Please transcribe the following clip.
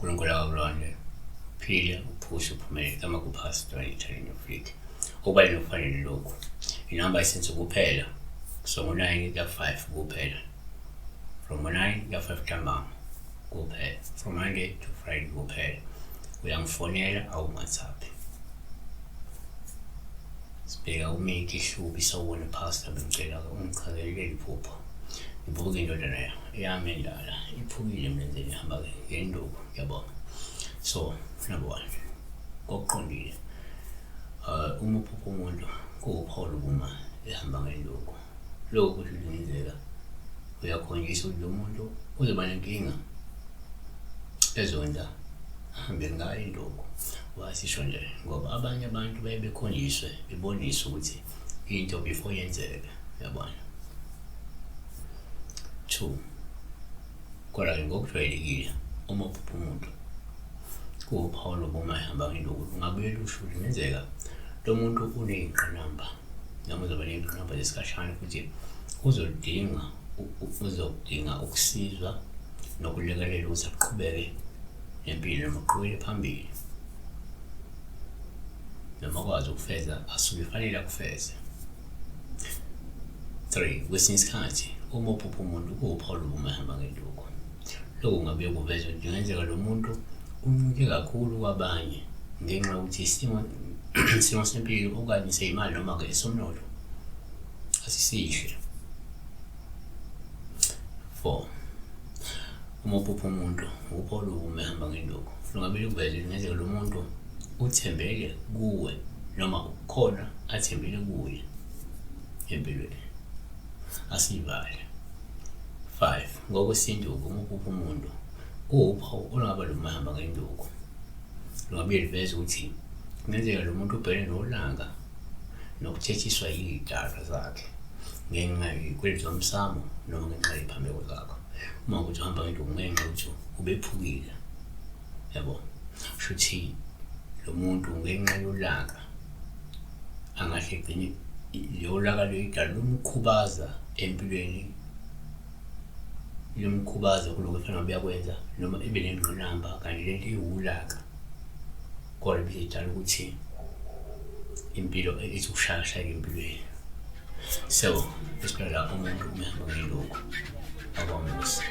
uNkulunkulu akakulonde. Phile, uphuse, uphumelele. Igama kuPastor Italian Africa. Okubalulekile kufanele lokhu. Inamba isenzo kuphela. So ngo-9 kuya 5 kuphela. From 9 kuya 5 ntambama kuphela. From Monday to Friday kuphela. Uyangifonela awungathaphi. Sibheka uMiki Hlubi sawubona Pastor bengicela ungichazele leli phupho. Ngibuka indodana yami endala iphukile emlenzeni ihamba ngenduku ngiyabonga. So number one kokuqondile uma uphupha umuntu kuwuphawu lokuma ehamba ngenduku. Lokhu kusho ukuthi kungenzeka uyakhonjiswa ukuthi lo muntu uzoba nenkinga ezokwenza ahambe ngayo induku. Wasisho nje ngoba abanye abantu baye bekhonjiswe beboniswe ukuthi into before yenzeke uyabona. Two, kodwa-ke ngokujwayelekile uma uphupha umuntu kuwuphawu lokuma ehamba ngenduku lungabuye lusho ukuthi kungenzeka lo muntu uney'ngqinamba noma uzoba ney'ngqinamba zesikhashana futhi uzodinga uzodinga ukusizwa nokulekelela ukuthi aqhubeke nempilo noma aqhubekele phambili noma akwazi ukufeza asuke efanele akufeze. 3 kwesinye isikhathi uma uphupha umuntu kuwuphawu lokuma ehamba ngenduku. Lokhu kungabuye kuveze ukuthi kungenzeka lo muntu uncike kakhulu kwabanye ngenxa yokuthi isimo isimo sempilo okanye seyimali noma-ke esomnotho asisihle. 4 uma uphupha umuntu uphawu lokuma ehamba ngenduku lungabe lukuveze kungenzeka lo muntu uthembele kuwe noma ukhona athembele kuye empilweni. Asivale. 5 ngokwesintu uma uphupha umuntu kuwuphawu olungaba lumahamba ngenduku lungabuye luveze ukuthi kungenzeka lo muntu ubhekene nolaka nokuthethiswa yiy'dalwa zakhe ngenxa yey'kweletu zomsamo noma ngenxa yey'phambeko zakho. Uma ukuthi uhamba ngenduku ngenxa yokuthi ubephukile yabo, shuthi lo muntu ngenxa yolaka angahle egcine leyo laka leyidala lumkhubaza empilweni lumkhubaza kulokhu efanele ngabe uyakwenza noma ibe nengqinamba kanti lento iwulaka kodwa bese idala ukuthi impilo ithi ukushayashayeka empilweni. So esiphila lapho umuntu uma ehamba ngelokhu akwamusa.